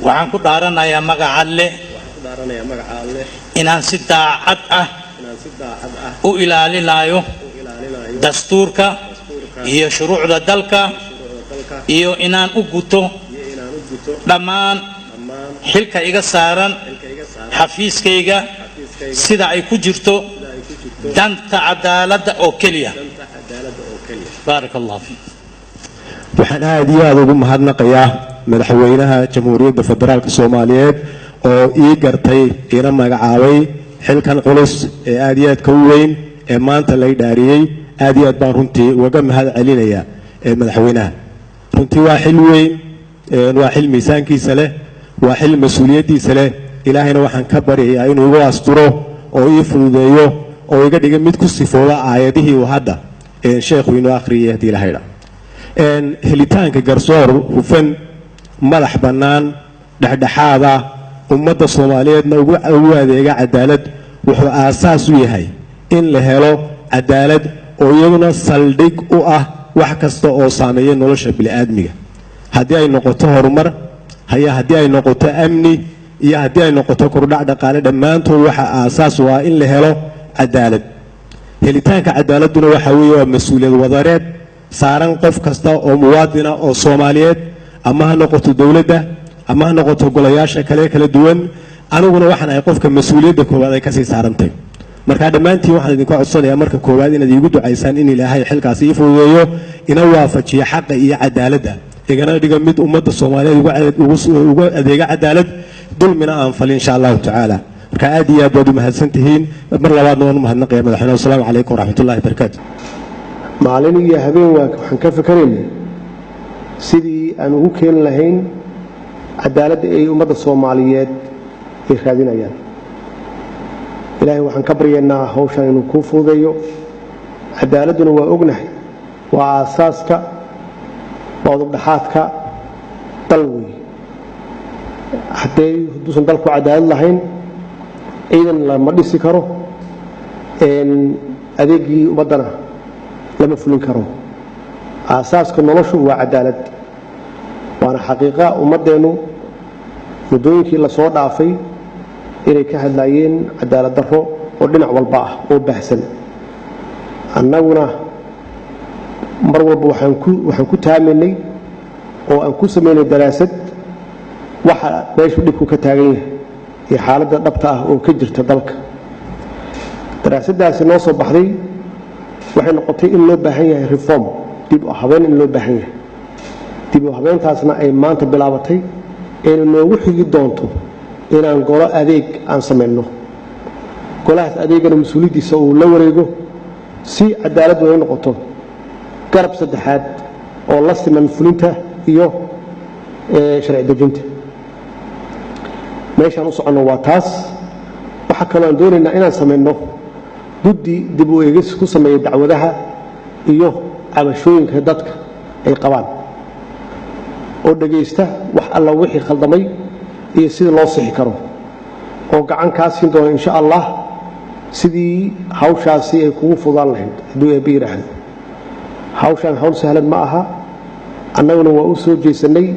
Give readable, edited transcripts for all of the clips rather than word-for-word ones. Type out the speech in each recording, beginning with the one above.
Waxaan ku dhaaranayaa magaca Alle inaan si daacad ah u ilaalinayo dastuurka iyo shuruucda dalka, iyo inaan u guto dhammaan xilka iga saaran xafiiskayga sida ay ku jirto danta cadaaladda oo keliya. Baaraka Allah fiik. Waxaan aada iyo aada ugu mahadnaqayaa Madaxweynaha Jamhuuriyadda Federaalka Soomaaliyeed oo ii gartay, iina magacaabay xilkan culus ee aada iyo aadka u weyn ee maanta lay dhaariyey. Aad iyo aad baan runtii ugaga mahad celinayaa ee madaxweynaha. Runtii waa xil weyn, waa xil miisaankiisa leh, waa xil mas-uuliyaddiisa leh. Ilaahayna waxaan ka baryayaa inuu igu asturo oo ii fududeeyo oo iga dhiga mid ku sifooba aayadihii uu hadda sheekhu inoo akhriyay, haddii Ilahay dha. Helitaanka garsoor hufan, madax bannaan, dhexdhexaada, ummadda Soomaaliyeedna ugu adeega cadaalad wuxuu aasaas u yahay in la helo cadaalad, oo iyaduna saldhig u ah wax kasta oo saameeya nolosha bini'aadmiga, haddii ay noqoto horumar haya, haddii ay noqoto amni, iyo haddii ay noqoto kordhac dhaqaale. Dhammaantood waxaa aasaas u ah in la helo cadaalad. Helitaanka cadaaladduna waxa weeye waa mas-uuliyad wadareed saaran qof kasta oo muwaadina oo Soomaaliyeed, ama ha noqoto dowladda ama ha noqoto golayaasha kale kala duwan. Aniguna waxaan ahay qofka mas-uuliyadda koowaad ay kasii saarantay. Marka dhammaantiin waxaan idinka codsanayaa marka koowaad inaad iigu ducaysaan in Ilaahay xilkaasi ii fududeeyo, ina waafajiyo xaqa iyo cadaaladda, igana dhiga mid ummadda Soomaaliyeed ugu adeega cadaalad, dulmina aan falin, insha Allahu tacaala. Marka aad iyo aad baad u mahadsan tihiin. Mar labaadna waan u mahadnaqaya madaxweyne. Wasalaamu calaykum waraxmatullahi barakaatu. Maalin iyo habeen waa waxaan ka fikeraynay sidii aan ugu keeni lahayn cadaaladda ay ummadda Soomaaliyeed ay raadinayaan. Ilaahay waxaan ka baryaynaa hawshan inuu kuu fududeeyo. Cadaaladduna waa ognahay, waa aasaaska, waa udubdhaxaadka dal weeye. Hadduusan dalku cadaalad lahayn, ciidan lama dhisi karo, adeegii ummaddana lama fulin karo. Aasaaska noloshu waa cadaalad, waana xaqiiqa ummaddeennu muddooyinkii lasoo dhaafay inay ka hadlaayeen cadaalad darro oo dhinac walba ah oo baahsan. Annaguna mar walba waxaan ku taamaynay oo aan ku samaynay daraasad waxa meeshu dhibku ka taagan yahay iyo xaaladda dhabta ah oo ka jirta dalka. Daraasaddaasi noo soo baxday waxay noqotay in loo baahan yahay reform, dib u habeyn in loo baahan yahay. Dib u habeyntaasna ay maanta bilaabatay, ayna noogu xigi doonto inaan golo adeeg aan samayno, golahaas adeegana mas-uuliyaddiisa uu la wareego, si cadaaladdu ay u noqoto garab saddexaad oo la siman fulinta iyo sharci dejinta. Meeshaan u soconno waa taas. Waxaa kaloo aan doonaynaa inaan samayno guddi dib u eegis ku sameeya dacwadaha iyo cabashooyinka dadka ay qabaan, oo dhegaysta wax alla wixii khaldamay iyo sidii loo sixi karo, oo gacan kaa siin doona, insha Allah, sidii hawshaasi ay kugu fudaan lahayd, hadduu Eebbe yidhaahdo. Hawshaan hawl sahlan ma aha. Annaguna waa u soo jeesannay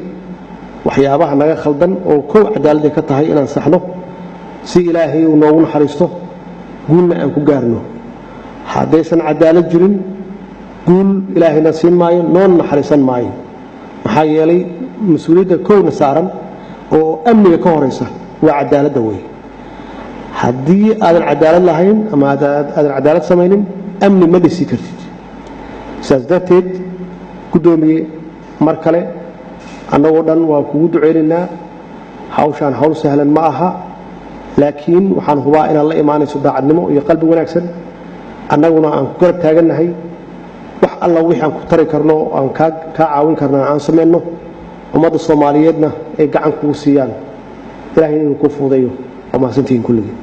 waxyaabaha naga khaldan oo kow cadaaladday ka tahay inaan saxno, si Ilaahay uu noogu naxariisto, guulna aan ku gaarno. Haddaysan cadaalad jirin, guul Ilaahayna siin maayo, noona naxariisan maayo, maxaa yeelay mas-uuliyadda kowna saaran oo amniga ka horaysa waa cadaaladda wey. Haddii aadan cadaalad lahayn ama aadan cadaalad samaynin, amni ma dhisi kartid. Sidaas darteed, guddoomiye, mar kale annagoo dhan waan kugu ducaynaynaa. Hawshaan hawl sahlan ma aha, laakiin waxaan hubaa inaad la imaanayso daacadnimo iyo qalbi wanaagsan, annaguna aan ku garab taagannahay. Wax alla wixii aan ku tari karno, aan kaa caawin karna aan samayno, ummadda Soomaaliyeedna ay gacan kugu siiyaan. Ilahayna inuu kuu fududeeyo. Waa mahadsantihiin kulligii.